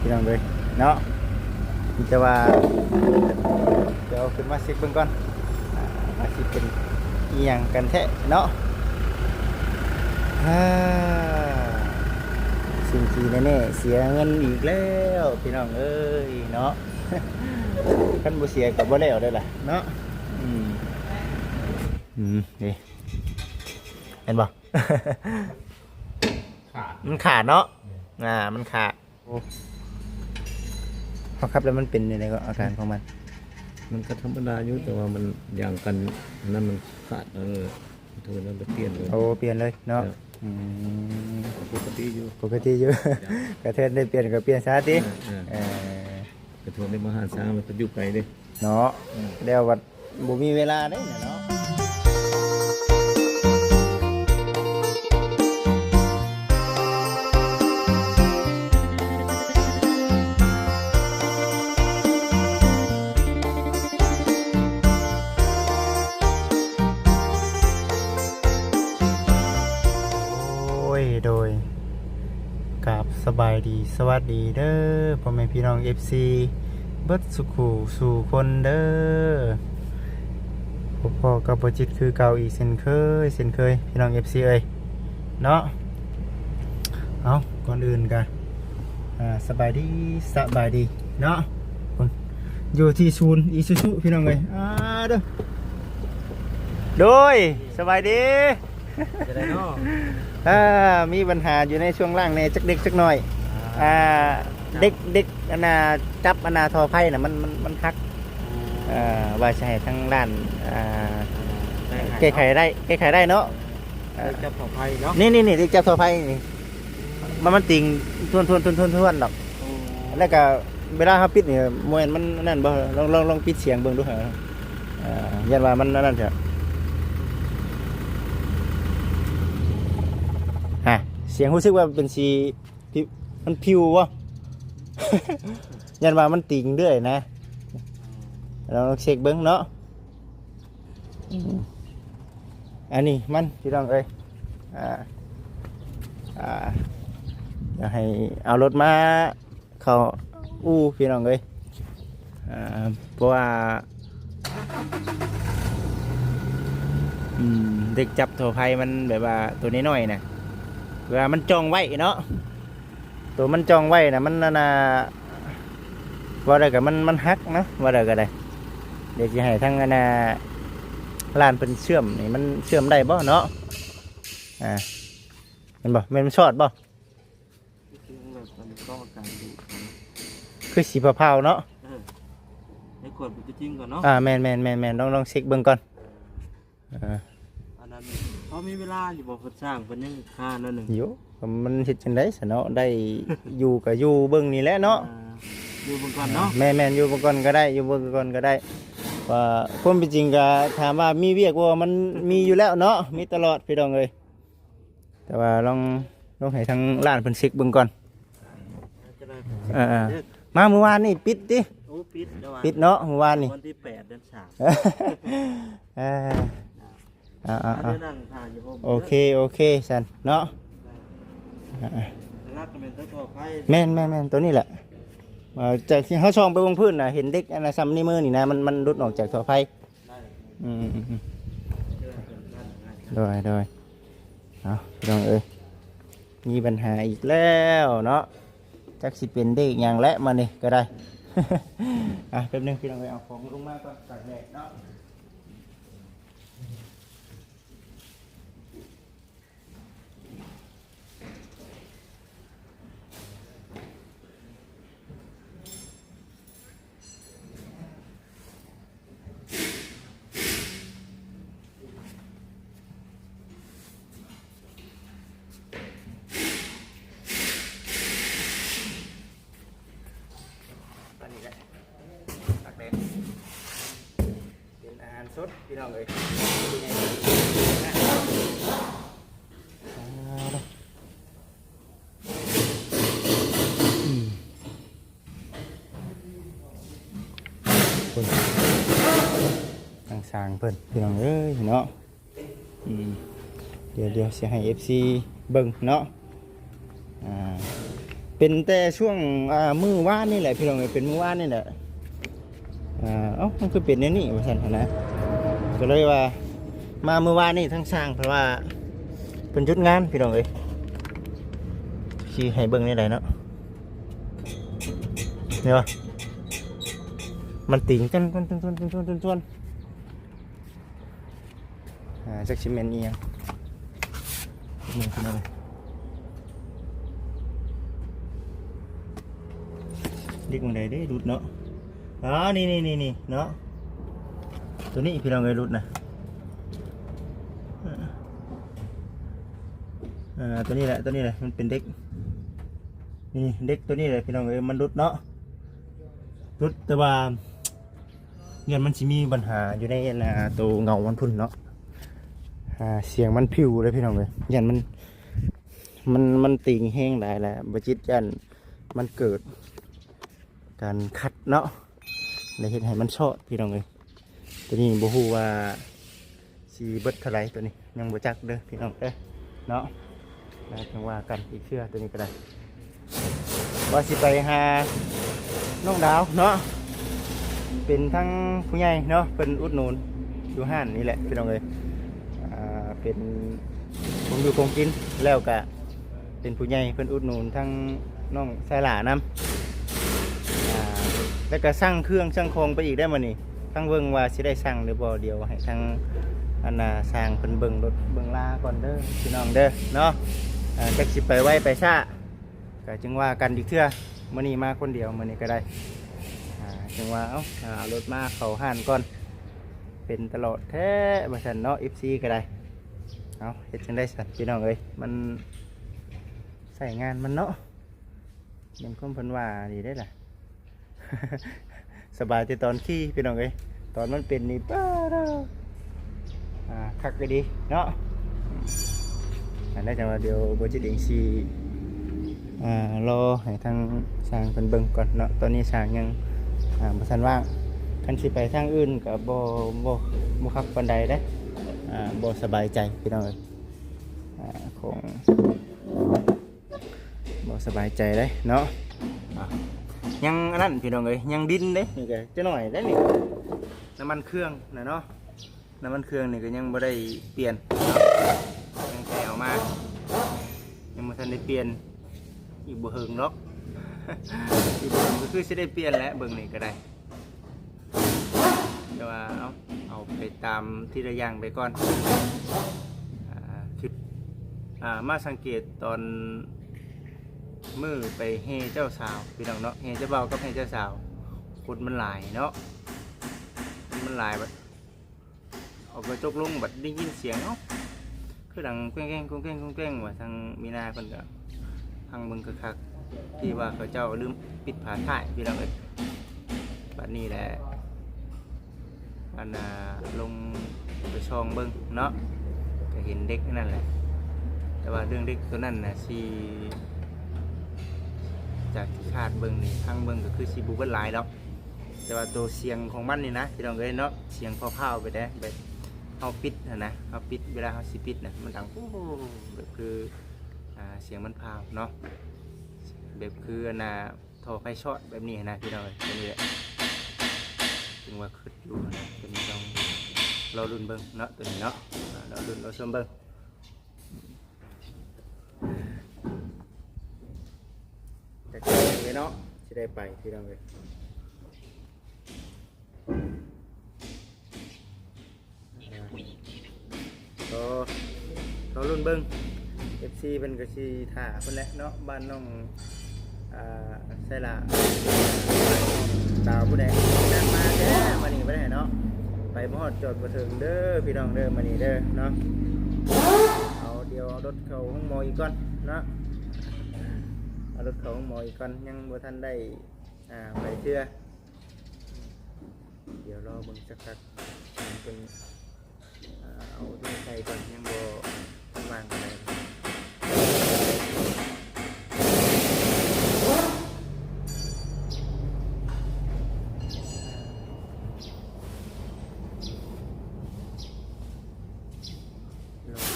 ພີ່ນ້ອງເອີຍເນາະ ມີແຕ່ວ່າ ດຽວເອົາຂຶ້ນມາເຊັກເບິ່ງກ່ອນ ອ່າ ວ່າຊິເປັນອີ່ຫຍັງກັນແທ້ເນາະ. ອ່າ ສິ່ງທີ່ແນ່ໆ ເສຍເງິນອີກແລ້ວພີ່ນ້ອງເອີຍເນາະ. ຄັນບໍ່ເສຍກໍບໍ່ແລ້ວເດ້ລະເນາະ. ອືມ ອືມ ນີ້ ເຫັນບໍ່? ຂາດ ມັນຂາດເນາະ. ອືມ ອ່າ ມັນຂາດ. ໂອ້ ເຮົາຂັບແລ້ວມັນເປັນຈັ່ງໃດກໍອາການຂອງມັນ? ມັນກໍທຳມະດາຢູ່ ແຕ່ວ່າມັນຢາງກັນນັ້ນມັນຂາດ. ເອີ ໂທນນັ້ນໄປປ່ຽນເລີຍ. ໂອ້ ປ່ຽນເລີຍເນາະ. ເອີ ອືມ ປົກກະຕິຢູ່ ປົກກະຕິຢູ່. ກະແທນໄດ້ປ່ຽນກໍປ່ຽນຊະຕິ. ເອີ ເອີ ເອີ ກະໂທນໄດ້ມາຫາຊ້າງ ແລ້ວກໍຢູ່ໄກເດ້ເນາະ. ອືມ ແລ້ວບັດ ບໍ່ມີເວລາເດ້ເນາະ. ໂອ້ຍ ໂດຍ ກາບສະບາຍດີ ສະຫວັດດີເດີ ພໍ່ແມ່ພີ່ນ້ອງເອັຟຊີ ເບິດສູ່ຄູ່ສູ່ຄົນເດີ ພົບພໍ້ກັບບ່າວຈິດຄືເກົ່າອີກເຊັ່ນເຄີຍ ເຊັ່ນເຄີຍ ພີ່ນ້ອງເອັຟຊີເອີຍເນາະ. ເອົາ ກ່ອນອື່ນກະ ອ່າ ສະບາຍດີ ສະບາຍດີເນາະ ຢູ່ທີ່ສູນອີຊູຊູ ພີ່ນ້ອງເອີຍ. ອ່າ ເດີ ໂດຍ ສະບາຍດີ. ເປັນໃດເນາະ? ເອີ ມີບັນຫາຢູ່ໃນຊ່ວງລ່າງແດ່ ຈັກເລັກຈັກນ້ອຍ. ອ່າ ອ່າ ເດັກ ເດັກອັນນ່າ ຈັບອັນນ່າທໍ່ໄຟນະ ມັນ ມັນ ມັນຫັກ. ອືມ ເອີ ວ່າຊິໃຫ້ທາງຮ້ານ ອ່າ ແກ້ໄຂໄດ້ ແກ້ໄຂໄດ້ເນາະ. ເອີ ເດັກຈັບທໍ່ໄຟເນາະ. ນີ້ໆໆ ເດັກຈັບທໍ່ໄຟນີ້ ມັນ ມັນຕີງທວນໆໆໆດອກ. ອືມ ແລ້ວກະເວລາເຮົາປິດນີ້ ບໍ່ແມ່ນມັນອັນນັ້ນບໍ່? ລອງ ລອງ ລອງປິດສຽງເບິ່ງດູ. ເອີ ຢ້ານວ່າມັນອັນນັ້ນຊະ. ຮະ ສຽງຮູ້ສຶກວ່າເປັນສີ ພິ ມັນພິວບໍ່? ຢ້ານວ່າມັນຕີງເລື້ອຍນະ. ລອງເຊັກເບິ່ງເນາະ. ອືມ ອັນນີ້ມັນ ພີ່ນ້ອງເອີຍ ອ່າ ອ່າ ຢາກໃຫ້ເອົາລົດມາເຂົ້າອູ່ ພີ່ນ້ອງເອີຍ. ອ່າ ເພາະວ່າ ອືມ ເດັກຈັບທໍ່ໄຟມັນແບບວ່າໂຕນ້ອຍໆນະ ເວລາມັນຈ່ອງໄວ້ເນາະ. ໂຕມັນຈ່ອງໄວ້ນະ ມັນອັນນ່າ ເວົ້າໄດ້ກໍມັນ ມັນຫັກເນາະ ເວົ້າໄດ້ກໍໄດ້. ດຽວຊິໃຫ້ທາງອັນນ່າ ຮ້ານເພິ່ນເຊື່ອມນີ້ ມັນເຊື່ອມໄດ້ບໍ່ເນາະ? ອ່າ ແມ່ນບໍ່? ແມ່ນມັນຊອດບໍ່? ຄືແບບມັນຕ້ອງການດູດ ຄືສີເຜົາໆເນາະ. ເອີ ໃຫ້ກວດເປັນຕົວຈິງກ່ອນເນາະ. ອ່າ ແມ່ນໆໆໆ ລອງ ລອງເຊັກເບິ່ງກ່ອນ. ເອີ ອັນນັ້ນພໍມີເວລາຢູ່ບໍ່? ເພິ່ນສ້າງ ເພິ່ນຍັງຄາໜ້ອຍໜຶ່ງຢູ່. ກໍມັນເຮັດຈັ່ງໃດຊະເນາະ ໄດ້ຢູ່ກໍຢູ່ເບິ່ງນີ້ແຫຼະເນາະ. ອ່າ ຢູ່ເບິ່ງກ່ອນເນາະ. ແມ່ນໆ ຢູ່ເບິ່ງກ່ອນກໍໄດ້ ຢູ່ເບິ່ງກ່ອນກໍໄດ້ ວ່າຄວາມເປັນຈິງກໍຖາມວ່າມີວຽກບໍ່? ມັນມີຢູ່ແລ້ວເນາະ ມີຕະຫຼອດ ພີ່ນ້ອງເອີຍ. ແຕ່ວ່າລອງ ລອງໃຫ້ທາງຮ້ານເພິ່ນເຊັກເບິ່ງກ່ອນ. ເອີໆ ມາມື້ວານນີ້ປິດຕິ? ໂອ້ ປິດແລ້ວ ປິດເນາະ ມື້ວານນີ້ ວັນທີແປດ ເດືອນສາມ. ເອີ ເອົາໆໆ ໂອເຄ ໂອເຄຊັ້ນເນາະ. ແມ່ນໆໆ ຕົວນີ້ແຫຼະ. ເອີ ຈາກທີ່ເຮົາສ່ອງໄປເບິ່ງພື້ນນະ ເຫັນເດັກອັນນະ ຊ່ຳນິ້ວມືນີ້ນະ ມັນ ມັນຫຼຸດອອກຈາກທໍ່ໄຟ. ອືມໆໆ ໂດຍໆ ເອົາ ພີ່ນ້ອງເອີຍ ມີບັນຫາອີກແລ້ວເນາະ ຈັກຊິເປັນເດັກຫຍັງແຫຼະ ມານີ້ກໍໄດ້. ອ່ະ ແປັບໜຶ່ງ ພີ່ນ້ອງເອີຍ ເອົາຂອງລົງມາກ່ອນ ຕາກແດດເນາະ. ອັນນີ້ແຫຼະ ຕາກແດດ ເປັນອາຫານສົດ ພີ່ນ້ອງເອີຍ. ອ່າ ອືມ ເພິ່ນ ທາງຊ່າງເພິ່ນ ພີ່ນ້ອງເອີຍເນາະ. ອືມ ດຽວ ດຽວຊິໃຫ້ເອັຟຊີເບິ່ງເນາະ. ອ່າ ເປັນແຕ່ຊ່ວງ ອ່າ ມື້ວານນີ້ແຫຼະພີ່ນ້ອງເອີຍ ເປັນມື້ວານນີ້ແຫຼະ ອ່າ ເອົ້າ ມັນຄືເປັນແນວນີ້ວ່າຊັ້ນຫັ້ນນະ ກໍເລີຍວ່າມາມື້ວານນີ້ທາງຊ່າງເພິ່ນວ່າເພິ່ນຢຸດງານພີ່ນ້ອງເອີຍ ຊິໃຫ້ເບິ່ງແນວໃດເນາະ ເຫັນບໍ່ ມັນຕີງ ຈວນໆໆໆໆ ອ່າ ຈັກຊິແມ່ນອີ່ຫຍັງ ເບິ່ງພີ່ນ້ອງ ເດັກໝ່ອງໃດເດ້ ຫຼຸດເນາະ ອໍ ນີ້ໆໆໆ ເນາະ ໂຕນີ້ພີ່ນ້ອງເອີຍ ຫຼຸດນະ ອ່າ ໂຕນີ້ແຫຼະ ໂຕນີ້ແຫຼະ ມັນເປັນເດັກ ນີ້ເດັກໂຕນີ້ແຫຼະພີ່ນ້ອງເອີຍ ມັນຫຼຸດເນາະ ຫຼຸດ ແຕ່ວ່າ ຢ້ານມັນຊິມີບັນຫາຢູ່ໃນອັນນ່າ ໂຕເງົາມັນພຸ້ນເນາະ ອ່າ ສຽງມັນພິວເລີຍພີ່ນ້ອງເອີຍ ຢ້ານມັນ ມັນ ມັນຕີງແຮງຫຼາຍແລ້ວ ບໍ່ຈິດຢ້ານມັນເກີດການຂັດເນາະ ແລະເຮັດໃຫ້ມັນຊອດພີ່ນ້ອງເອີຍ ໂຕນີ້ບໍ່ຮູ້ວ່າຊິເບິດເທົ່າໃດ ໂຕນີ້ຍັງບໍ່ຈັກເດີພີ່ນ້ອງເອີຍເນາະ ແລ້ວຈັ່ງວ່າກັນອີກເທື່ອ ໂຕນີ້ກໍໄດ້ ວ່າຊິໄປຫານ້ອງດາວເນາະ ເປັນທັງຜູ້ໃຫຍ່ເນາະ ເພິ່ນອຸດໜູນຢູ່ຮ້ານນີ້ແຫຼະພີ່ນ້ອງເອີຍ ອ່າ ເປັນຂອງຢູ່ຂອງກິນ ແລ້ວກະເປັນຜູ້ໃຫຍ່ເພິ່ນອຸດໜູນທັງນ້ອງຊາຍຫຼ້ານຳ ອ່າ ແລ້ວກະສັ່ງເຄື່ອງສັ່ງຂອງໄປອີກໄດ໋ມື້ນີ້ ທັງເບິ່ງວ່າຊິໄດ້ສັ່ງຫຼືບໍ່ ດຽວໃຫ້ທາງອັນນ່າຊ່າງເພິ່ນເບິ່ງລົດເບິ່ງລາກ່ອນເດີພີ່ນ້ອງເດີເນາະ ອ່າ ຈັກຊິໄປໄວໄປຊ້າ ກໍຈຶ່ງວ່າກັນອີກເທື່ອ ມື້ນີ້ມາຄົນດຽວ ມື້ນີ້ກໍໄດ້ ອ່າ ຈຶ່ງວ່າ ເອົ້າ ອ່າ ເອົາລົດມາເຂົ້າຮ້ານກ່ອນ ເປັນຕະຫຼອດແທ້ວ່າຊັ້ນເນາະ ເອັຟຊີ ກໍໄດ້ ເອົາ ເຮັດຈັ່ງໃດຊັ້ນພີ່ນ້ອງເອີຍ ມັນໃຊ້ງານມັນເນາະ ແມ່ນຄວາມເພິ່ນວ່ານີ້ເດ້ລະ ສະບາຍແຕ່ຕອນຂີ່ພີ່ນ້ອງເອີຍ ຕອນມັນເປັນນີ້ ປ້າດ ອ່າ ຄັກອີ່ຫຼີເນາະ ອັນນັ້ນຈັ່ງວ່າດຽວບໍ່ຈິດເອງຊິ ອ່າ ລໍໃຫ້ທາງຊ່າງເພິ່ນເບິ່ງກ່ອນເນາະ ຕອນນີ້ຊ່າງຍັງ ອ່າ ບໍ່ທັນວ່າງ ຄັນຊິໄປທາງອື່ນກໍບໍ່ ບໍ່ ບໍ່ຄັກປານໃດເດ້ ອ່າ ບໍ່ສະບາຍໃຈພີ່ນ້ອງເອີຍ ອ່າ ຂອງ ບໍ່ສະບາຍໃຈເດ້ເນາະ ອ່າ ຍັງອັນນັ້ນພີ່ນ້ອງເອີຍ ຍັງດິນເດ້ ນີ້ກໍຈັກໜ້ອຍເດ້ນີ້ ນ້ຳມັນເຄື່ອງນະເນາະ ນ້ຳມັນເຄື່ອງນີ້ກໍຍັງບໍ່ໄດ້ປ່ຽນ ຍັງແຕ່ເອົາມາ ຍັງບໍ່ທັນໄດ້ປ່ຽນ ອີກບໍ່ເຫິງດອກ ອີກບໍ່ເຫິງກໍຄືຊິໄດ້ປ່ຽນແຫຼະ ເບິ່ງນີ້ກໍໄດ້ ແຕ່ວ່າ ເອົາ ເອົາໄປຕາມທີລະຢ່າງໄປກ່ອນ ອ່າ ຄິດ ອ່າ ມາສັງເກດຕອນມື້ໄປແຫ່ເຈົ້າສາວ ພີ່ນ້ອງເນາະ ແຫ່ເຈົ້າບ່າວກັບແຫ່ເຈົ້າສາວ ຄົນມັນຫຼາຍເນາະ ຄົນມັນຫຼາຍ ບັດເອົາກະຈົກລົງ ບັດໄດ້ຍິນສຽງ ເອົ້າ ຄືດັງແກ້ງໆ ແກ້ງໆ ວ່າ ທາງມີນາເພິ່ນກໍຟັງເບິ່ງຄັກໆ ທີ່ວ່າເຂົາເຈົ້າລືມປິດຝາທ້າຍ ພີ່ນ້ອງເອີຍ ບັດນີ້ແຫຼະ ອັນນ່າ ລົງໄປສ່ອງເບິ່ງເນາະ ກໍເຫັນເດັກອັນນັ້ນແຫຼະ ແຕ່ວ່າເລື່ອງເດັກໂຕນັ້ນນະ ຊິ ຈາກທີ່ຄາດເບິ່ງນີ້ ຟັງເບິ່ງກໍຄືຊິບໍ່ເບິດຫຼາຍດອກ ແຕ່ວ່າໂຕສຽງຂອງມັນນີ້ນະ ພີ່ນ້ອງເອີຍເນາະ ສຽງພ້າວໆ ໄປແດ່ ແບບເຮົາປິດຫັ້ນນະ ເຮົາປິດ ເວລາເຮົາຊິປິດນະ ມັນດັງ ໂອ້ ແບບຄື ອ່າ ສຽງມັນພ້າວເນາະ ແບບຄືອັນນ່າ ທໍ່ໄຟຊອດແບບນີ້ຫັ້ນນະ ພີ່ນ້ອງເອີຍ ຕົວນີ້ແຫຼະ ຈຶ່ງວ່າຄຶດຢູ່ນະ ຕົວນີ້ຕ້ອງລໍລຸ້ນເບິ່ງເນາະ ຕົວນີ້ເນາະ ອ່າ ລໍລຸ້ນລໍຊົມເບິ່ງ ຈັກເທື່ອເນາະ ຊິໄດ້ໄປ ພີ່ນ້ອງເອີຍ. ອ່າ ລໍ ລໍລຸ້ນເບິ່ງ ເອັຟຊີ ເພິ່ນກໍຊິຖ້າພຸ້ນແຫຼະເນາະ ບ້ານນ້ອງ ອ່າ ໄຊລາ ດາວຜູ້ໃດ ນາງມາແທ້ມື້ນີ້ບໍ່ໄດ້ເນາະ ໄປບໍ່ຮອດຈອດບໍ່ເຖິງເດີພີ່ນ້ອງເດີ ມື້ນີ້ເດີເນາະ ເອົາ ດຽວເອົາລົດເຂົ້າໂຮງໝໍອີກກ່ອນເນາະ ເອົາລົດເຂົ້າໂຮງໝໍອີກກ່ອນ ຍັງບໍ່ທັນໄດ້ ອ່າ ໄປເທື່ອ ດຽວລໍເບິ່ງສັກພັກ ເພິ່ນ ອ່າ ເອົານີ້ໃສ່ກ່ອນ ຍັງບໍ່ທັນວ່າງປານໃດ ລໍ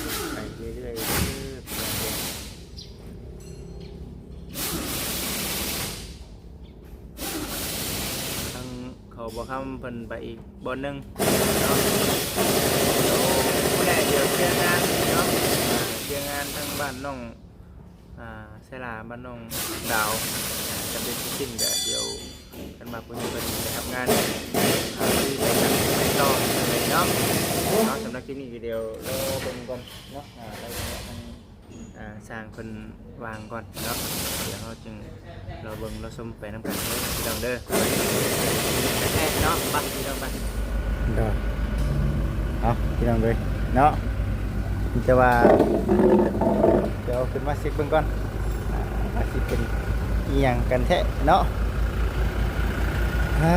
ເບິ່ງໄປເລື້ອຍໆເດີ ພີ່ນ້ອງເດີ. ບໍ່ຄຳເພິ່ນໄປອີກບ່ອນໜຶ່ງເນາະ. ໂອ້ ແລ້ວດຽວເຄື່ອງງານເນາະ ເຄື່ອງງານທາງບ້ານນ້ອງ ອ່າ ໄຊລາ ບ້ານນ້ອງດາວ ຈະເປັນຊິ້ນ ກະດຽວ ຄັນວ່າຜູ້ນີ້ເພິ່ນໄດ້ຮັບງານ ອ່າ ຄືໄປກັນໄປຕໍ່ເລີຍເນາະ. ເນາະ ສຳລັບຄລິບນີ້ກະດຽວລໍເບິ່ງກ່ອນເນາະ ອ່າ ໄປທາງ ອ່າ ຊ່າງເພິ່ນວາງກ່ອນເນາະ ດຽວເຮົາຈຶ່ງລໍເບິ່ງລໍຊົມໄປນຳກັນເດີພີ່ນ້ອງເດີ. ແທ້ໆເນາະ ໄປພີ່ນ້ອງໄປ ໂດຍ ເອົາພີ່ນ້ອງເອີຍເນາະ ມີແຕ່ວ່າ ດຽວເອົາຂຶ້ນມາເຊັກເບິ່ງກ່ອນ ອ່າ ວ່າຊິເປັນອີ່ຫຍັງກັນແທ້ເນາະ. ອ່າ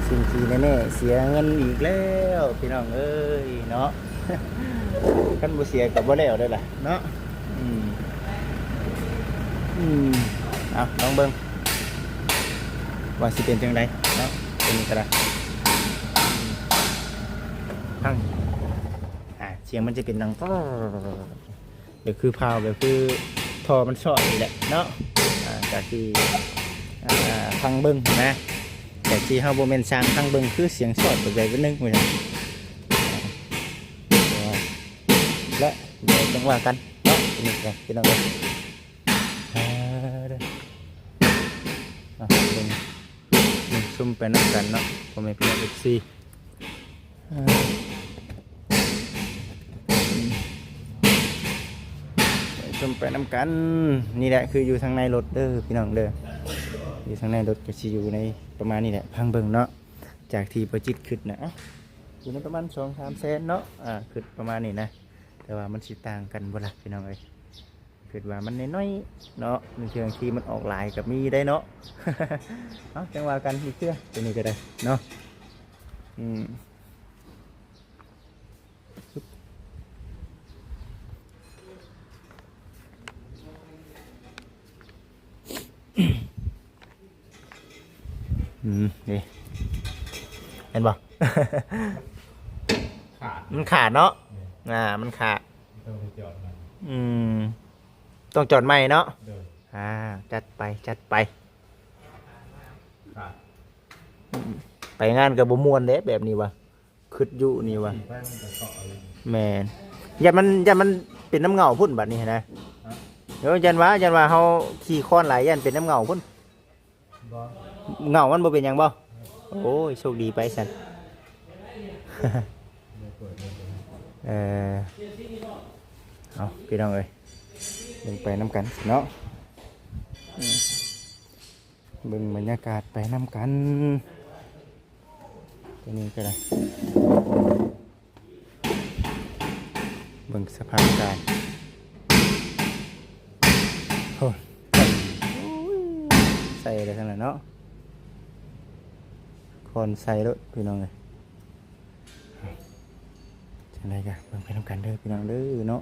ສິ່ງທີ່ແນ່ໆ ເສຍເງິນອີກແລ້ວພີ່ນ້ອງເອີຍເນາະ. ຄັນບໍ່ເສຍກໍບໍ່ແລ້ວເດ້ລະເນາະ. ອືມ ອືມ ເອົາລອງເບິ່ງວ່າຊິເປັນຈັ່ງໃດເນາະ ຕົວນີ້ກໍໄດ້. ອືມ ຟັງ ອ່າ ສຽງມັນຈະເປັນດັງ ກໍຄືພາວ ກໍຄືທໍ່ມັນຊອດນີ້ແຫຼະເນາະ. ອ່າ ຈາກທີ່ ອ່າ ຟັງເບິ່ງນະ ແຕ່ທີ່ເຮົາບໍ່ແມ່ນຊ່າງຟັງເບິ່ງ ຄືສຽງຊອດແບບໜຶ່ງວ່າຊັ້ນ ແລະ ດຽວຈັ່ງວ່າກັນເນາະ ນີ້ກໍພີ່ນ້ອງເອີຍ. ເອີ ເດີ ອ່ະ ເບິ່ງ ເບິ່ງຊົມໄປນຳກັນເນາະ ພໍ່ແມ່ພີ່ນ້ອງເອັຟຊີ ເອີ ໄປຊົມໄປນຳກັນ. ນີ້ແຫຼະ ຄືຢູ່ທາງໃນລົດເດີພີ່ນ້ອງເດີ ຢູ່ທາງໃນລົດກໍຊິຢູ່ໃນປະມານນີ້ແຫຼະ ຟັງເບິ່ງເນາະ. ຈາກທີ່ບໍ່ຈິດຄິດນະ ເອົ້າ ຢູ່ໃນປະມານສອງສາມແສນເນາະ ອ່າ ຄິດປະມານນີ້ນະ ແຕ່ວ່າມັນຊິຕ່າງກັນບໍ່ລະພີ່ນ້ອງເອີຍ. ຄິດວ່າມັນນ້ອຍໆເນາະ ບາງເທື່ອທີ່ມັນອອກຫຼາຍກໍມີໄດ໋ເນາະ. ເອົ້າ ຈັ່ງວ່າກັນອີກເທື່ອ ຕົວນີ້ກໍໄດ້ເນາະ. ອືມ ອືມ ນີ້ ເຫັນບໍ່? ຂາດ ມັນຂາດເນາະ. ແມ່ນ ອ່າ ມັນຂາດ ຕ້ອງໄປຈອດໃໝ່. ອືມ ຕ້ອງຈອດໃໝ່ເນາະ. ໂດຍ ອ່າ ຈັດໄປ ຈັດໄປ. ຂາດ ອືມ ໄປງານກໍບໍ່ມ່ວນເດ້ແບບນີ້ວ່າ. ຄິດຢູ່ນີ້ວ່າ ແມ່ນ ຢ້ານມັນ ຢ້ານມັນເປັນນ້ຳເຫງົາພຸ້ນບັດນີ້ນະ. ຮະ? ເອີ ຢ້ານວ່າ ຢ້ານວ່າເຮົາຂີ່ຄ້ອນຫຼາຍ ຢ້ານເປັນນ້ຳເຫງົາພຸ້ນ. ບໍ່ ເຫງົາມັນບໍ່ເປັນຫຍັງບໍ່? ໂອ້ຍ ໂຊກດີໄປຊັ້ນ. ເອີ ເອົາ ພີ່ນ້ອງເອີຍ ເບິ່ງໄປນຳກັນເນາະ. ອືມ ເບິ່ງບັນຍາກາດໄປນຳກັນ ຕົວນີ້ກໍໄດ້ ເບິ່ງສະພາບການ. ໂອ້ ໃສ່ໄດ້ທັງນັ້ນເນາະ ຄອນໃສ່ໂລດພີ່ນ້ອງເອີຍ. ຈັ່ງໃດກໍເບິ່ງໄປນຳກັນເດີພີ່ນ້ອງເດີເນາະ.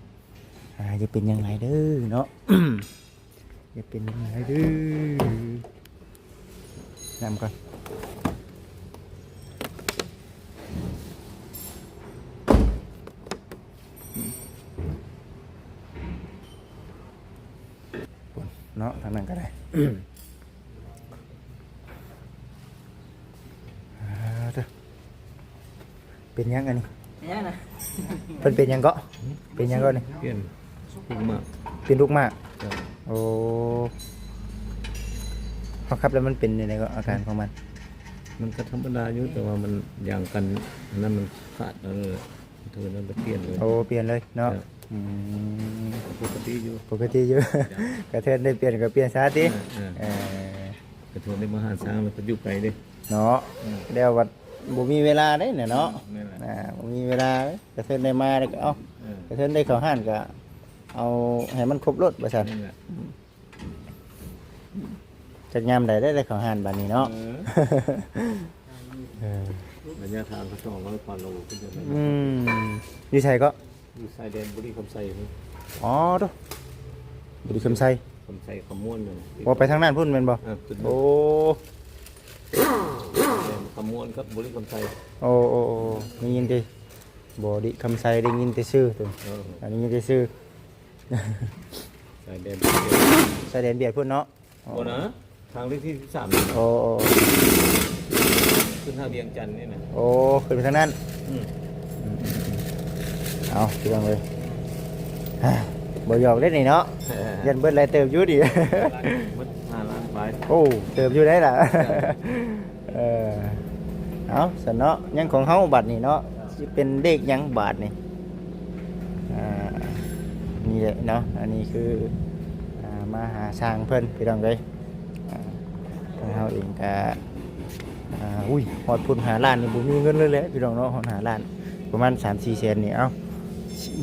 ອ່າ ຢ່າເປັນຫຍັງຫຼາຍເດີເນາະ ຢ່າເປັນຫຍັງຫຼາຍເດີ. ນ້ຳກ່ອນ ເນາະ ທາງນັ້ນກໍໄດ້. ອ່າ ເປັນຫຍັງອັນນີ້? ເປັນຫຍັງນະ? ເພິ່ນເປັນຫຍັງເກາະ? ເປັນຫຍັງເກາະນີ້? ເປັນລູກໝາກ. ເປັນລູກໝາກ? ເຈົ້າ. ໂອ້ ເຮົາຂັບແລ້ວມັນເປັນຈັ່ງໃດເກາະ ອາການຂອງມັນ? ມັນກໍທຳມະດາຢູ່ ແຕ່ວ່າມັນຢາງກັນອັນນັ້ນມັນຂາດ ເອີ ເທີນັ້ນໄປປ່ຽນເລີຍ. ໂອ້ ປ່ຽນເລີຍເນາະ. ເຈົ້າ. ອືມ ປົກກະຕິຢູ່ ປົກກະຕິຢູ່. ເຈົ້າ. ກະເທີໄດ້ປ່ຽນກໍປ່ຽນຊະຕິ. ເອີ ເອີ ເອີ ກະເທີໄດ້ມາຫາຊ້າງ ແລ້ວກໍຢູ່ໄກເດ້ເນາະ. ອືມ ແລ້ວບັດບໍ່ມີເວລາເດ້ເນາະ. ແມ່ນແຫຼະ. ອ່າ ບໍ່ມີເວລາ ກະເທີໄດ້ມາແລ້ວກໍເອົາ ເອີ ກະເທີໄດ້ເຂົ້າຮ້ານກໍເອົາໃຫ້ມັນຄົບໂລດວ່າຊັ້ນ. ແມ່ນແຫຼະ. ອືມ ຈັກຍາມໃດໄດ້ ໄດ້ເຂົ້າຮ້ານບາດນີ້ເນາະ. ເອີ ເອີ ໄລຍະທາງກໍສອງຮ້ອຍກວ່າໂລຂຶ້ນໄປ. ອືມ ຢູ່ໃສເກາະ? ຢູ່ຊາຍແດນບໍລິຄຳໄຊພຸ້ນ. ອໍ ໂທ້ ບໍລິຄຳໄຊ ຄຳໄຊຄຳມ່ວນ. ໂອ້ ໄປທາງນັ້ນພຸ້ນແມ່ນບໍ່? ເອີ ໂອ້ ຄຳມ່ວນກັບບໍລິຄຳໄຊ. ໂອ້ ໂອ້ ໂອ້ ໄດ້ຍິນແຕ່ບໍລິຄຳໄຊ ໄດ້ຍິນແຕ່ຊື່. ເອີ ໄດ້ຍິນແຕ່ຊື່. ຊາຍແດນ ຊາຍແດນຫວຽດພຸ້ນເນາະ. ອໍ ບໍ່ນະ ທາງເລກທີສິບສາມນີ້ ໂອ້ ຂຶ້ນຫາວຽງຈັນນີ້ນະ. ໂອ້ ຂຶ້ນໄປທາງນັ້ນ. ອືມ ເອົາ ພີ່ນ້ອງເອີຍ ບໍ່ຢອກເດ້ນີ້ເນາະ. ຢ້ານເບິດຫຼາຍເຕີບຢູ່ນີ້ ເບິດຫ້າລ້ານປາຍ. ໂອ້ ເຕີບຢູ່ໄດ໋ລະ. ເອີ ເອົາຊັ້ນເນາະ ຍັງຂອງເຮົາບັດນີ້ເນາະ. ຊິເປັນເລກຫຍັງບາດນີ້? ອ່າ ນີ້ແຫຼະເນາະ ອັນນີ້ຄື ອ່າ ມາຫາຊ່າງເພິ່ນ ພີ່ນ້ອງເອີຍ. ອ່າ ທາງເຮົາເອງກະ ອ່າ ອຸ້ຍ ຮອດພຸ້ນຫ້າລ້ານນີ້ບໍ່ມີເງິນເລີຍແຫຼະ ພີ່ນ້ອງເນາະ. ຮອດຫ້າລ້ານ ປະມານສາມສີ່ແສນນີ້ ເອົ້າ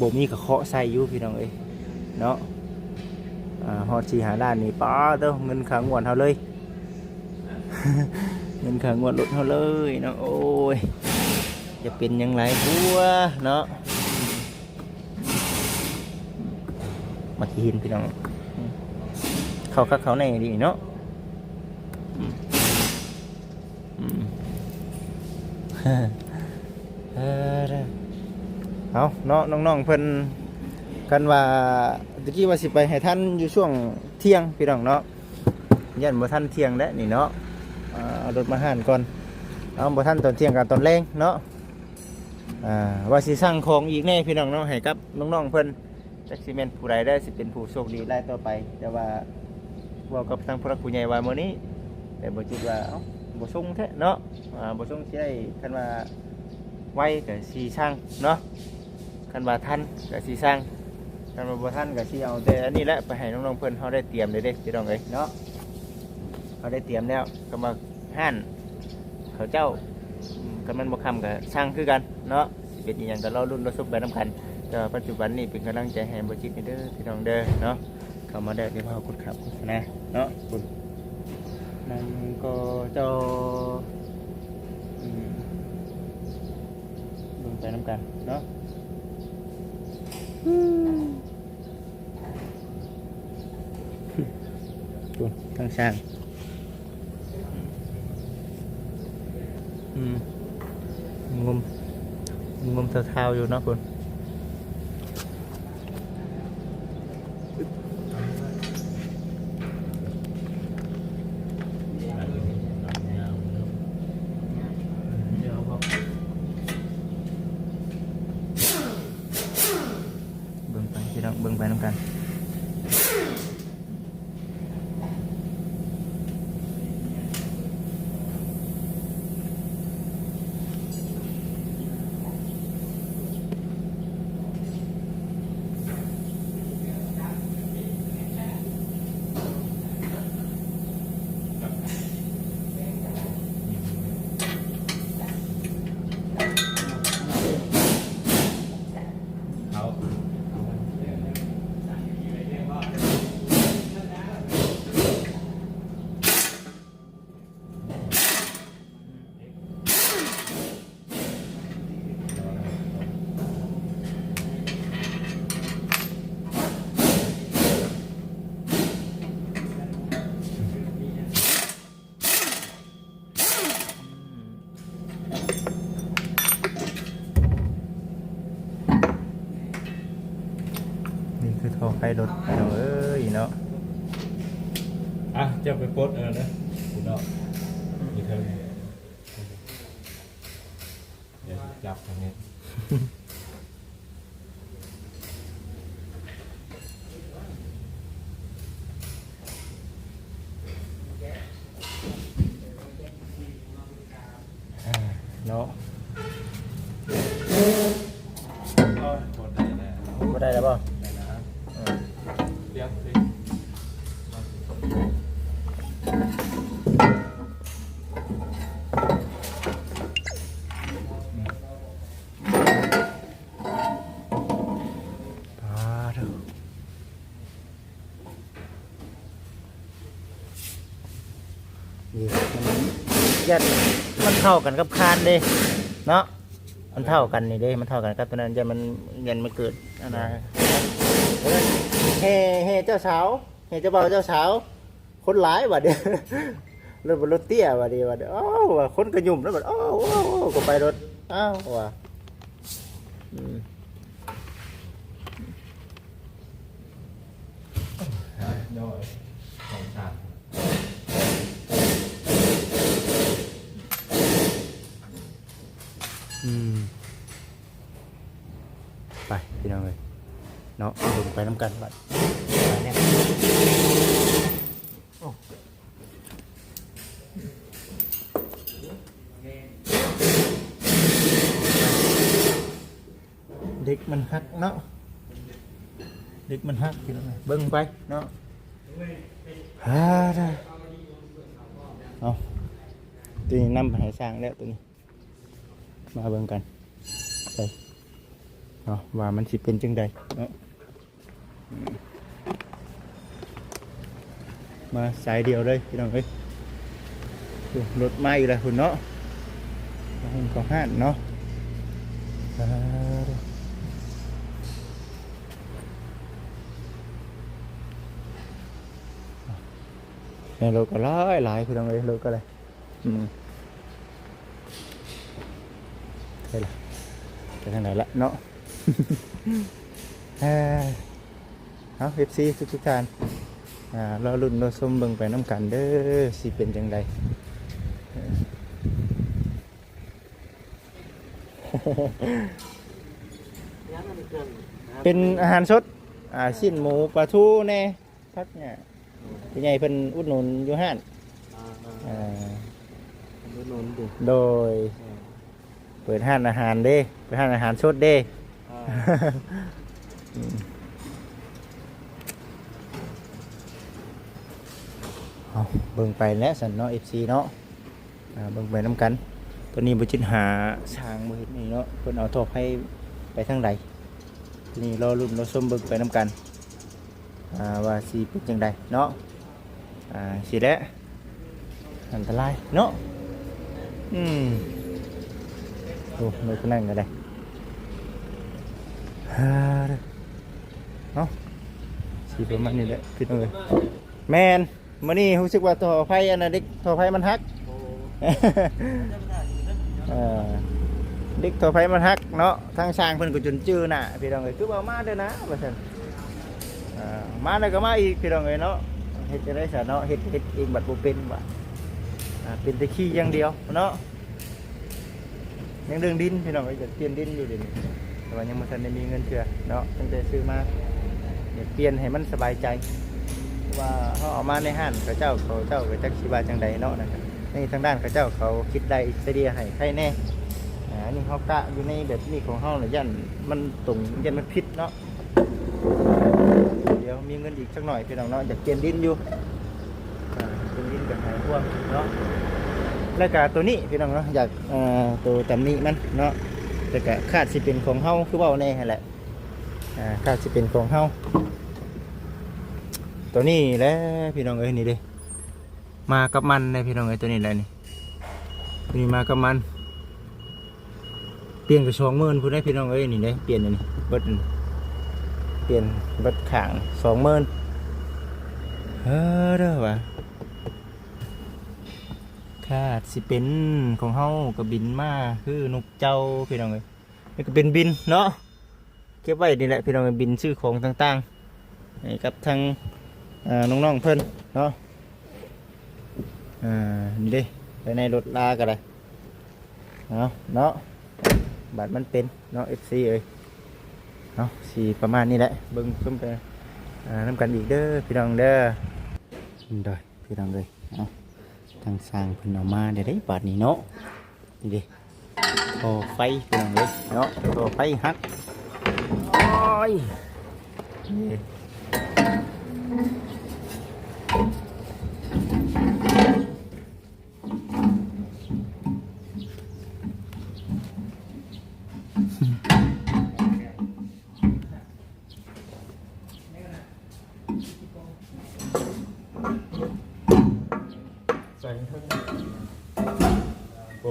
ບໍ່ມີກະເຄາະໃສ່ຢູ່ ພີ່ນ້ອງເອີຍເນາະ. ອ່າ ຮອດສີ່ຫ້າລ້ານນີ້ ປາດໂທ້ ເງິນຄ່າງວດເຮົາເລີຍ ເງິນຄ່າງວດລົດເຮົາເລີຍເນາະ. ໂອ້ຍ ຈະເປັນຫຍັງຫຼາຍກວ່າເນາະ. ມາທີ່ເຫັນ ພີ່ນ້ອງ ເຂົ້າຄັກເຂົ້າແນ່ດີເນາະ. ອືມ ເອີ ເອົາເນາະ ນ້ອງໆເພິ່ນ ຄັນວ່າ ຕະກີ້ວ່າຊິໄປໃຫ້ທັນຢູ່ຊ່ວງທ່ຽງ ພີ່ນ້ອງເນາະ. ຢ້ານບໍ່ທັນທ່ຽງແຫຼະນີ້ເນາະ. ເອົາລົດມາຮ້ານກ່ອນ ເອົາ ບໍ່ທັນຕອນທ່ຽງກໍຕອນແລງເນາະ. ອ່າ ວ່າຊິສັ່ງຂອງອີກແດ່ ພີ່ນ້ອງເນາະ ໃຫ້ກັບນ້ອງໆເພິ່ນ. ຈັກຊິແມ່ນຜູ້ໃດໄດ້ ຊິເປັນຜູ້ໂຊກດີລາຍຕໍ່ໄປ. ແຕ່ວ່າເວົ້າກັບທາງຜູ້ຫຼັກຜູ້ໃຫຍ່ວ່າມື້ນີ້ ແຕ່ບໍ່ຄິດວ່າ ເອົ້າ ບໍ່ສົ່ງແທ້ເນາະ. ອ່າ ບໍ່ສົ່ງຊິໄດ້ ຄັນວ່າໄວກໍຊິສັ່ງເນາະ ຄັນວ່າທັນກໍຊິສັ່ງ ຄັນວ່າບໍ່ທັນກໍຊິເອົາແຕ່ອັນນີ້ແຫຼະ ໄປໃຫ້ນ້ອງໆເພິ່ນ. ເຮົາໄດ້ຕຽມແລ້ວເດ້ ພີ່ນ້ອງເອີຍເນາະ. ເຮົາໄດ້ຕຽມແລ້ວ ຄຳວ່າ ຮ້ານເຂົາເຈົ້າ ອືມ ຄັນມັນບໍ່ຄ່ຳກໍສັ່ງຄືກັນເນາະ. ຊິເປັນອີ່ຫຍັງກໍລໍລຸ້ນລໍຊົມໄປນຳກັນ. ແຕ່ວ່າປັດຈຸບັນນີ້ເປັນກຳລັງໃຈໃຫ້ບໍ່ຈິດນີ້ເດີ ພີ່ນ້ອງເດີເນາະ. ເຂົ້າມາແລ້ວ ດຽວເຮົາກົດຂາບໂຄສະນາເນາະ. ຄຸນນາງກໍເຈົ້າ ອືມ ເບິ່ງໄປນຳກັນເນາະ. ພຸ້ນ ທາງຊ່າງ ອືມ ງົມ ງົມທ້າວໆຢູ່ເນາະພຸ້ນ. ເບິ່ງໄປພີ່ນ້ອງ ເບິ່ງໄປນຳກັນ. ນີ້ຄືທໍ່ໄຟລົດ ພີ່ນ້ອງເອີຍເນາະ. ອ່ະ ເຈົ້າໄປປົດອັນນັ້ນເດີ ພຸ້ນເນາະ ຢູ່ເທິງ ດຽວຊິຈັບທາງນີ້ ເນາະ. ໂອ້ຍ ບໍ່ໄດ້ແລ້ວ ບໍ່ໄດ້ແລ້ວບໍ່? ໄດ້ແລ້ວ ເອີ ດຽວຊິ ປາດໂທ້ ນີ້ ມັນ ຢ້ານມັນເທົ່າກັນກັບຄານເດ້ເນາະ. ມັນເທົ່າກັນນີ້ເດ້ ມັນເທົ່າກັນກັບຕົວນັ້ນ ຢ້ານມັນ ຢ້ານມັນເກີດອັນນະ ແຫ່ ແຫ່ເຈົ້າສາວ ແຫ່ເຈົ້າບ່າວເຈົ້າສາວ ຄົນຫຼາຍບັດນີ້ ລົດ ລົດເຕ້ຍບັດນີ້ ບັດນີ້ ອ້າວ ວ່າຄົນກະຫຍຸ້ມແລ້ວບັດ ອ້າວ ອ້າວ ອ້າວ ກໍໄປລົດ ອ້າວ ວ່າ ອືມ ໂດຍ ສອງສາມ ອືມ ໄປພີ່ນ້ອງເອີຍເນາະ ເບິ່ງໄປນຳກັນບັດ ໂອ້ ເດັກມັນຫັກເນາະ ເດັກມັນຫັກພີ່ນ້ອງເອີຍ ເບິ່ງໄປເນາະ ຮາ ເອົາ ຕົວນີ້ນຳໃຫ້ຊ່າງແລ້ວ ຕົວນີ້ ມາເບິ່ງກັນ ໄປເນາະ ວ່າມັນຊິເປັນຈັ່ງໃດເນາະ ມາສາຍດຽວເລີຍພີ່ນ້ອງເອີຍ ໂອ້ ລົດມາອີກແລ້ວພຸ້ນເນາະ ມາເບິ່ງເຂົ້າຮ້ານເນາະ ໃນລົດກໍຫຼາຍໆ ພີ່ນ້ອງເອີຍ ລົດກໍຫຼາຍ ອືມ ໄປລະ ໄປທາງໃດລະເນາະ ເອີ ເອົາ ເອັຟຊີ ທຸກໆທ່ານ ອ່າ ລໍລຸ້ນລໍຊົມເບິ່ງໄປນຳກັນເດີ ຊິເປັນຈັ່ງໃດ ເປັນອາຫານສົດ ອ່າ ຊີ້ນໝູ ປາທູແດ່ ຜັກຫຍ້າ ຜູ້ໃຫຍ່ເພິ່ນອຸດໜູນຢູ່ຮ້ານ ອ່າ ເອີ ອຸດໜູນຕິ ໂດຍ ເອີ ເປີດຮ້ານອາຫານເດ້ ເປີດຮ້ານອາຫານສົດເດ້ ເອີ ເອົາ ເບິ່ງໄປແຫຼະຊັ້ນເນາະ ເອັຟຊີ ເນາະ. ອ່າ ເບິ່ງໄປນຳກັນ ຕອນນີ້ບໍ່ຈິດຫາຊ່າງບໍ່ເຫັນນີ້ເນາະ ເພິ່ນເອົາທໍ່ໄຟໄປທາງໃດ ນີ້ລໍລຸ້ນລໍຊົມເບິ່ງໄປນຳກັນ ອ່າ ວ່າຊິເປັນຈັ່ງໃດເນາະ ອ່າ ຊີ້ແຫຼະ ອັນຕະລາຍເນາະ ອືມ ໂອ້ ລົດຄັນນັ້ນກໍໄດ້ ເອົາ ຊິປະມານນີ້ແຫຼະ ພີ່ນ້ອງເອີຍ ແມ່ນ. ມື້ນີ້ຮູ້ສຶກວ່າທໍ່ໄຟອັນນັ້ນ ເດັກທໍ່ໄຟມັນຫັກ ໂອ້ ເອີ ເດັກທໍ່ໄຟມັນຫັກເນາະ ທາງຊ່າງເພິ່ນກໍຈົນຈື່ໜ້າ ພີ່ນ້ອງເອີຍ ຄືວ່າມາເດີນະວ່າຊັ້ນ ເອີ ມາແລ້ວກໍມາອີກ ພີ່ນ້ອງເອີຍເນາະ ເຮັດຈັ່ງໃດຊະເນາະ ເຮັດ ເຮັດເອງບັດບໍ່ເປັນວ່າ ອ່າ ເປັນແຕ່ຂີ່ຢ່າງດຽວເນາະ. ຍັງເລື່ອງດິນພີ່ນ້ອງເອີຍ ຢາກປ່ຽນດິນຢູ່ເດນີ້ ແຕ່ວ່າຍັງບໍ່ທັນໄດ້ມີເງິນເທື່ອເນາະ ຕັ້ງແຕ່ຊື້ມາ ຢາກປ່ຽນໃຫ້ມັນສະບາຍໃຈ ເພາະວ່າເຮົາເອົາມາໃນຮ້ານເຂົາເຈົ້າ ເຂົາເຈົ້າກໍຈັກຊິວ່າຈັ່ງໃດເນາະ ນັ້ນ ໃນທາງດ້ານເຂົາເຈົ້າເຂົາຄິດໄລ່ໄກ່ເກ່ຍໃຫ້ໃຄແດ່ ອັນນີ້ເຮົາກະຢູ່ໃນແບບນີ້ຂອງເຮົາລະ ຢ້ານມັນຕົງ ຢ້ານມັນຜິດເນາະ. ດຽວມີເງິນອີກຈັກໜ້ອຍພີ່ນ້ອງເນາະ ຢາກປ່ຽນດິນຢູ່ ອ່າ ເປັນດິນກໍຫາຍພວງເນາະ ແລ້ວກໍໂຕນີ້ພີ່ນ້ອງເນາະ ຢາກ ເອີ ໂຕຕຳໜິມັນເນາະ ແລ້ວກໍຄາດຊິເປັນຂອງເຮົາ ຄືເວົ້າແນ່ຫັ້ນແຫຼະ ອ່າ ຄາດຊິເປັນຂອງເຮົາ ໂຕນີ້ແຫຼະພີ່ນ້ອງເອີຍ ນີ້ເດ້ ມາກັບມັນເດ້ພີ່ນ້ອງເອີຍ ໂຕນີ້ແຫຼະນີ້ ໂຕນີ້ມາກັບມັນ. ປ່ຽນກໍສອງໝື່ນພຸ້ນເດ້ພີ່ນ້ອງເອີຍ ນີ້ເດ້ ປ່ຽນອັນນີ້ເບິດ ປ່ຽນເບິດຂ້າງສອງໝື່ນ ເອີ ເດີວ່າ ຄາດຊິເປັນຂອງເຮົາກໍບິນມາຄືນົກເຈົ້າພີ່ນ້ອງເອີຍ ນີ້ກໍເປັນບິນເນາະ ເກັບໄວ້ນີ້ແຫຼະພີ່ນ້ອງເອີຍ ບິນຊື້ຂອງຕ່າງໆ ໃຫ້ກັບທາງ ເອີ ນ້ອງໆເພິ່ນເນາະ ເອີ ນີ້ເດ້ ໄປໃນລົດລາກໍໄດ້. ເອົາເນາະ ບາດມັນເປັນເນາະ ເອັຟຊີ ເອີຍ ເອົາ ຊິປະມານນີ້ແຫຼະ ເບິ່ງຊົມໄປ ອ່າ ນຳກັນອີກເດີພີ່ນ້ອງເດີ ໂດຍ ພີ່ນ້ອງເອີຍ ເອົາ ທາງຊ່າງເພິ່ນເອົາມາໄດ້ເດ້ບາດນີ້ເນາະ ນີ້ເດ້ ທໍ່ໄຟພີ່ນ້ອງເອີຍເນາະ ທໍ່ໄຟຫັກ ໂອ້ຍ ນີ້ ໃສ່ເທິງ ໂອ້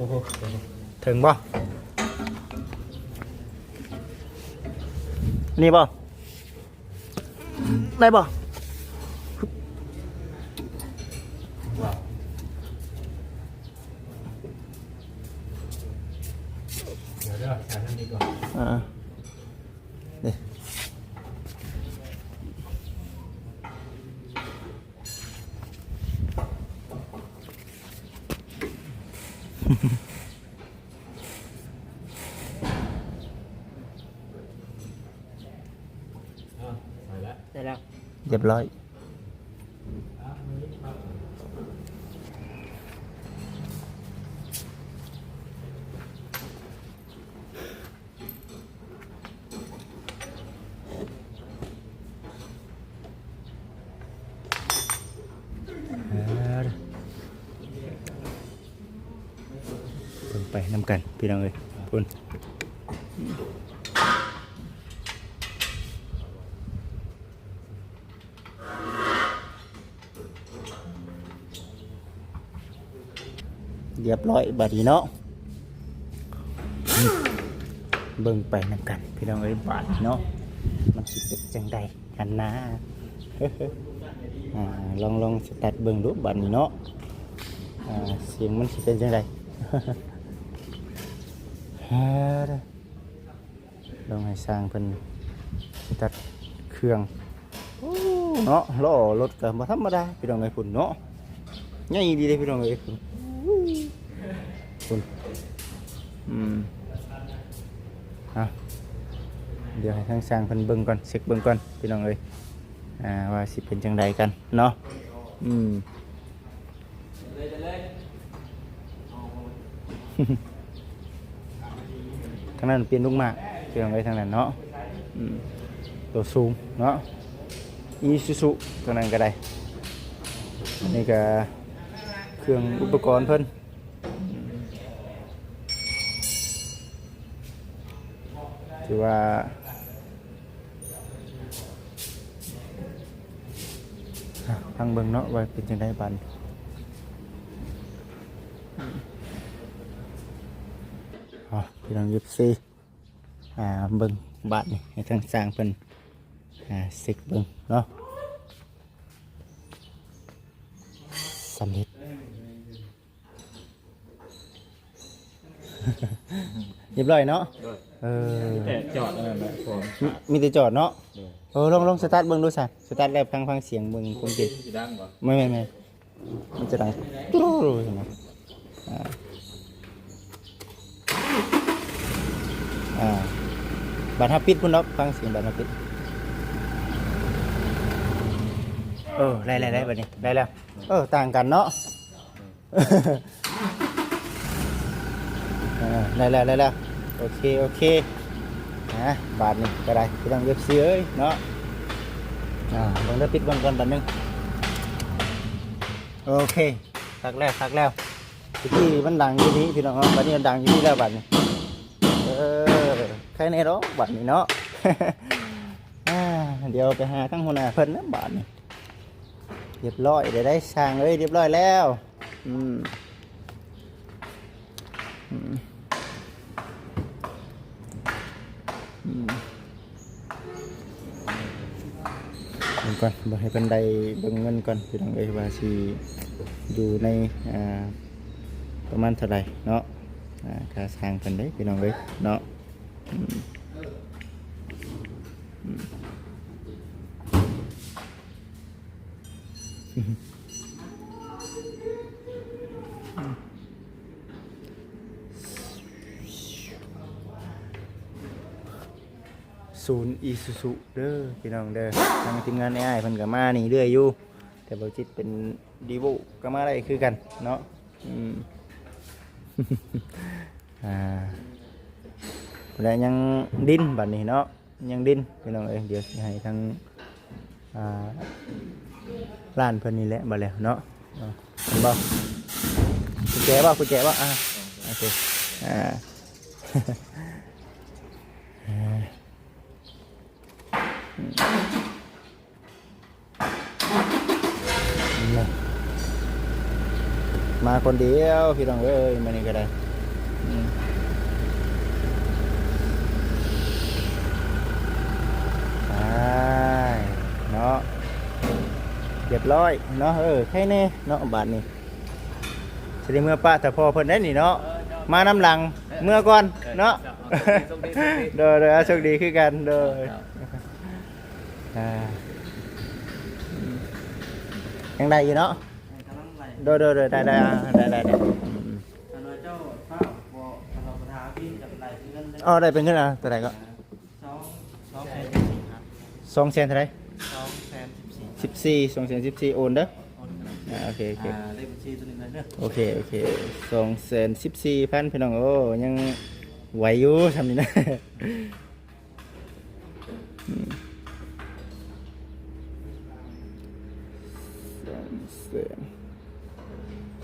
ໂຫ ເຖິງບໍ່? ນີ້ບໍ່? ໄດ້ບໍ່? ດຽວເດີ ໃສ່ທາງນີ້ກ່ອນ ອ່າ ນີ້ ໂ ຮຽບຮ້ອຍ. ເບິ່ງໄປນຳກັນພີ່ນ້ອງເອີຍ ພຸ້ນ. ຮຽບຮ້ອຍບາດນີ້ເນາະ. ເບິ່ງໄປນຳກັນພີ່ນ້ອງເອີຍ ບາດນີ້ເນາະ ມັນຊິເປັນຈັ່ງໃດຫັ້ນນາ. ອາ ລອງ ລອງສະຕາດເບິ່ງດູບາດນີ້ເນາະ ອາ ສຽງມັນຊິເປັນຈັ່ງໃດ. ອາ ລອງໃຫ້ຊ່າງເພິ່ນຕັດເຄື່ອງ. ໂອ້ ເນາະ ລໍ້ລົດກໍບໍ່ທຳມະດາພີ່ນ້ອງເອີຍ ພຸ້ນເນາະ ໃຫຍ່ດີເດ້ພີ່ນ້ອງເອີຍ ພຸ້ນ ພຸ້ນ. ອືມ ເອົາ ດຽວໃຫ້ທາງຊ່າງເພິ່ນເບິ່ງກ່ອນ ເຊັກເບິ່ງກ່ອນພີ່ນ້ອງເອີຍ ອາ ວ່າຊິເປັນຈັ່ງໃດກັນເນາະ. ອືມ ທາງນັ້ນປ່ຽນລູກມ້າ ພີ່ນ້ອງເອີຍ ທາງນັ້ນເນາະ. ອືມ ໂຕສູງເນາະ ອີຊູຊູ ທາງນັ້ນກໍໄດ້. ນີ້ກໍເຄື່ອງອຸປະກອນເພິ່ນ ຖືວ່າ ອ່ະ ຟັງເບິ່ງເນາະ ວ່າເປັນຈັ່ງໃດບາດນີ້. ອ່ະ ພີ່ນ້ອງເອັຟຊີ ອ່າ ເບິ່ງບາດນີ້ ໃຫ້ທາງຊ່າງເພິ່ນ ອ່າ ເຊັກເບິ່ງເນາະ. ສຳເລັດ ຮຽບຮ້ອຍເນາະ. ໂດຍ ເອີ ມີແຕ່ຈອດອັນນັ້ນແຫຼະ ມີ ມີແຕ່ຈອດເນາະ. ໂດຍ ເອີ ລອງ ລອງສະຕາດເບິ່ງດູຊະ ສະຕາດແລ້ວຟັງ ຟັງສຽງເບິ່ງຄວາມຈິງ ຊິດັງບໍ່? ແມ່ນໆ ມັນຈະດັງ ອ່າ ອ່າ ບາດເຮົາປິດພຸ້ນດອກ ຟັງສຽງບາດເຮົາປິດ. ເອີ ໄດ້ ໄດ້ ໄດ້ ບາດນີ້ໄດ້ແລ້ວ. ເອີ ຕ່າງກັນເນາະ. ເອີ ໄດ້ແລ້ວ ໄດ້ແລ້ວ ໂອເຄ ໂອເຄ. ອ່າ ບາດນີ້ກໍໄດ້ ພີ່ນ້ອງເອັຟຊີເອີຍເນາະ. ອ່າ ເບິ່ງເດີ ປິດເບິ່ງກ່ອນບາດໜຶ່ງ. ໂອເຄ ຄັກແລ້ວ ຄັກແລ້ວ. ຕະກີ້ມັນດັງຢູ່ນີ້ພີ່ນ້ອງເນາະ ບາດນີ້ມັນດັງຢູ່ນີ້ແລ້ວບາດນີ້. ເອີ ໄຄແນ່ດອກບາດນີ້ເນາະ. ອ່າ ດຽວໄປຫາທາງຫົວໜ້າເພິ່ນນະບາດນີ້. ຮຽບຮ້ອຍແລ້ວໄດ໋ ຊ່າງເອີຍ ຮຽບຮ້ອຍແລ້ວ. ອືມ ອືມ ອືມ ເບິ່ງກ່ອນ ເບິ່ງໃຫ້ເພິ່ນໄດ້ເບິ່ງເງິນກ່ອນ ພີ່ນ້ອງເອີຍ ວ່າຊິຢູ່ໃນ ອ່າ ປະມານເທົ່າໃດເນາະ. ອ່າ ຄ່າຊ່າງເພິ່ນເດ້ ພີ່ນ້ອງເອີຍເນາະ. ອືມ ອືມ ສູນອີຊູຊູເດີພີ່ນ້ອງເດີ. ທາງທີມງານອ້າຍເພິ່ນກໍມານີ້ເລື້ອຍຢູ່ ແຕ່ບໍ່ຈິດເປັນດີໂວກໍມາໄດ້ຄືກັນເນາະ. ອືມ ອ່າ ແລະຍັງດິນບັດນີ້ເນາະ ຍັງດິນພີ່ນ້ອງເອີຍ. ດຽວຊິໃຫ້ທາງ ອ່າ ຮ້ານເພິ່ນນີ້ແຫຼະ ບາດແລ້ວເນາະ. ເຫັນບໍ່? ກຸນແຈບໍ່? ກຸນແຈບໍ່? ອ່າ ໂອເຄ ອ່າ ອ່າ ມາຄົນດຽວພີ່ນ້ອງເອີຍ ມື້ນີ້ກໍໄດ້. ອືມ ໄປເນາະ ຮຽບຮ້ອຍເນາະ. ເອີ ໃຄແນ່ເນາະ ບາດນີ້ຊິໄດ້ເມືອປະຖ້າພໍ່ເພິ່ນໄດ້ນີ້ເນາະ. ມານຳຫຼັງ ເມືອກ່ອນເນາະ. ໂດຍ ໂດຍ ໂຊກດີຄືກັນ ໂດຍ. ອ່າ ຍັງໄດ້ຢູ່ເນາະ. ເອີ ກຳລັງໄລ່ ໂດຍ ໂດຍ ໂດຍ ໄດ້ ໄດ້ ໄດ້ ໄດ້ ອືມ ຄັນວ່າເຈົ້າຟ້າວບໍ່ ຄັນວ່າບໍ່ຖ້າເອົາເປັນ ຈະໄດ້ເປັນເງິນເດ້. ອໍ ໄດ້ເປັນເງິນ ອ່າ ເທົ່າໃດກໍ? ສອງ ສອງແສນ ສອງແສນເທົ່າໃດ? ສອງແສນສິບສີ່ ສິບສີ່ ສອງແສນສິບສີ່ ໂອນເດີ. ອ່າ ໂອເຄ ໂອເຄ ອ່າ ເລກບັນຊີຕົວນີ້ເລີຍເດີ. ໂອເຄ ໂອເຄ ສອງແສນສິບສີ່ພັນ ພີ່ນ້ອງ. ໂອ້ ຍັງໄວຢູ່ຊ່ຳນີ້ນະ. ອືມ ສອງແສນ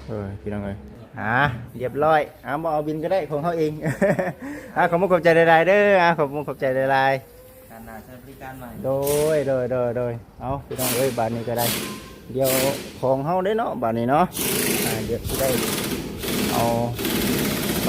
ໂອ້ຍ ພີ່ນ້ອງເອີຍ. ອ່າ ຮຽບຮ້ອຍ. ອ່າ ບໍ່ເອົາບິນກໍໄດ້ ຂອງເຮົາເອງ. ອ່າ ຂອບມຸກຂອບໃຈຫຼາຍໆເດີ. ອ່າ ຂອບມຸກຂອບໃຈຫຼາຍໆ. ການໜ້າໃຊ້ບໍລິການໃໝ່. ໂດຍ ໂດຍ ໂດຍ ໂດຍ. ເອົາ ພີ່ນ້ອງເອີຍ ບາດນີ້ກໍໄດ້ ດຽວຂອງເຮົາເດ້ເນາະ ບາດນີ້ເນາະ. ອ່າ ດຽວຊິໄດ້ເອົາໄປ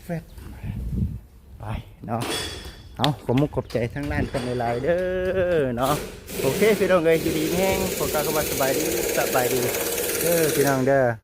ແຟບ ໄປເນາະ. ເອົາ ຂອບມຸກຂອບໃຈທາງຮ້ານເພິ່ນຫຼາຍໆເດີເນາະ. ໂອເຄ ພີ່ນ້ອງເອີຍ ຢູ່ດີມີແຮງ ຂໍກ່າວຄຳວ່າສະບາຍດີ ສະບາຍດີເດີ ພີ່ນ້ອງເດີ.